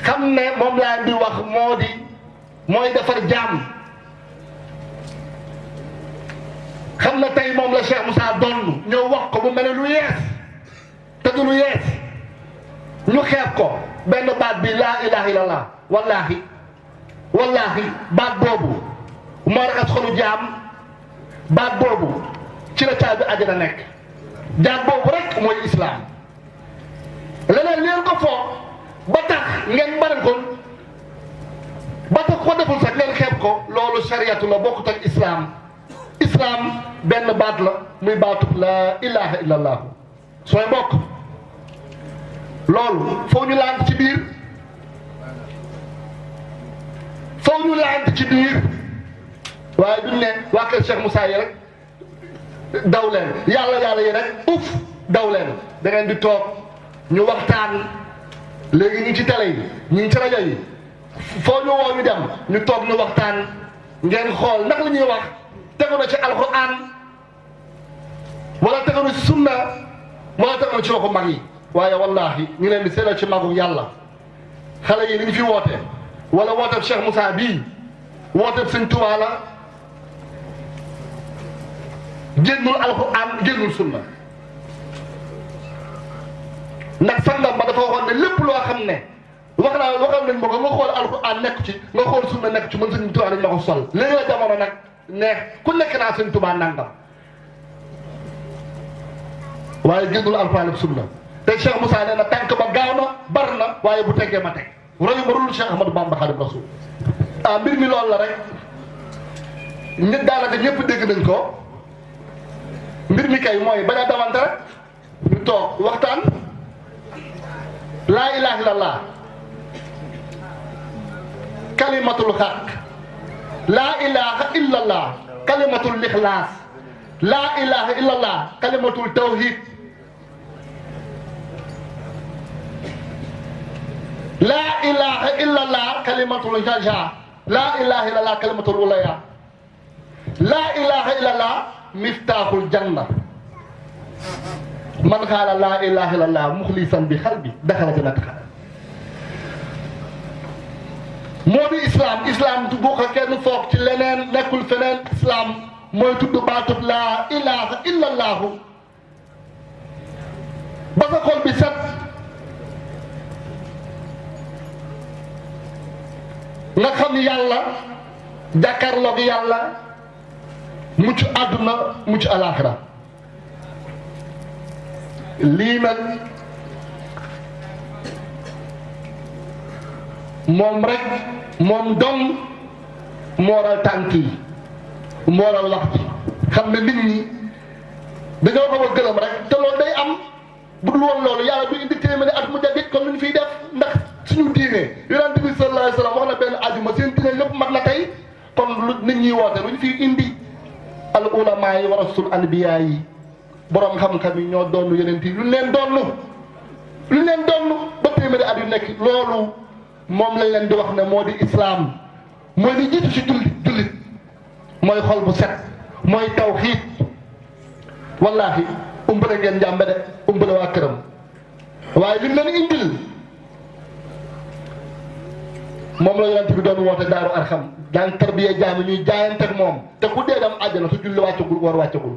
xam ne moom laa di wax mooy defar jaam. xam na tey moom la Cheikh Moussa doon ñëw wax ko bu mel ne lu yees te du lu yees ñu xeeb ko benn baat bi laa ilaha illallah wallahi baat boobu moo raxas xolu jaam baat boobu ci la caabi àjjana nekk jaam boobu rek mooy islam leneen leen ko foo ba tax ngeen baral ko ba tax ko deful sax ngeen xeeb ko loolu sariyatu la bokkut ak islam benn baat la muy baatub laa ilaha illallah sooy bokk loolu foo ñu lant ci biir waaye duñ ne waa kër Cheikh Moussa yi rek daw leen yàlla yi rek daw leen da ngeen di toog ñu waxtaan léegi ñu ngi ci télé yi ñu ngi ci rajo yi foo ñu woo ñu dem ñu toog ñu waxtaan ngeen xool ndax li ñuy wax tegu na ci alxuraan wala tegu na ci sunna wala tegu na ci waxu mag yi waaye wallahi ñu leen di seetal ci magu yàlla xale yi li ñu fi woote wala wooteeb Cheikh Moussa bii wooteeb Sëñ Tuubaa la génnul alxuraan génnul sunna ndax sangam ba dafa waxoon ne lépp loo xam ne waxal nañ ma ko nga xool alxuraan nekk ci nga xool sunna nekk ci mën Sëñ Tuubaa dañ ma ko sol léegi la jamono nag neex ku nekk naa Sëñ Tuubaa nangam waaye génnul alxuraan ak sunna te Cheikh Moussa nee na tànk ba gaaw na bar na waaye bu teggee ma teg royu ma rul Cheikh Ahmadou Bamba Xaadimu Rasuul mbir mi loolu la rek ñett daanaka ñëpp dégg nañ ko mbir mi kay mooy bañ a dawante rek ñu toog waxtaan laa ilaha illallah kalimatul xaq laa ilaha illallah kalimatul ixlaas laa ilaha illallah kalimatul tawhid laa ilaha illallah kalimatul jaja laa ilaha illallah kalimatul ulaya laa ilaha illallah miftaaxul janna man xaala laa ilaha illallah muxlisan bi xalbi daxala jannata moo di islam bu ko kenn foog ci leneen nekkul feneen islam mooy tudd baatub laa ilaha illallahu ba sa xol bi set nga xam yàlla jàkkaarloog yàlla mucc àdduna mucc alaaxira lii nag moom rek moom dong mooral tànk yi mooral wax ji xam ne nit ñi dañoo xaw a gëlëm rek te loolu day am bu dul woon loolu yàlla du indi téeméeri at mu jadit kon lu ñu fiy def ndax suñu diine yonent bi sallallahu alayhi wa sallam wax na benn àjjuma seen diine lépp mat na tey kon lu nit ñi woote lu ñu fiy indi al ulama yi warasul anbiya yi borom xam-xam yi ñoo doon yeneen yi lu leen doon ba téeméeri at yu nekk loolu moom lañ leen di wax ne moo di islam mooy li jiitu ci jullit mooy xol bu set mooy tawxiid wallahi umbale ngeen njàmbe de umbale waa këram waaye lim leen indil moom la yonent bi doon woote daaru arxam daan tarbiya jaami ñuy jaayanteeg moom te ku dee dem àjjana su julli wàccagul war wàccagul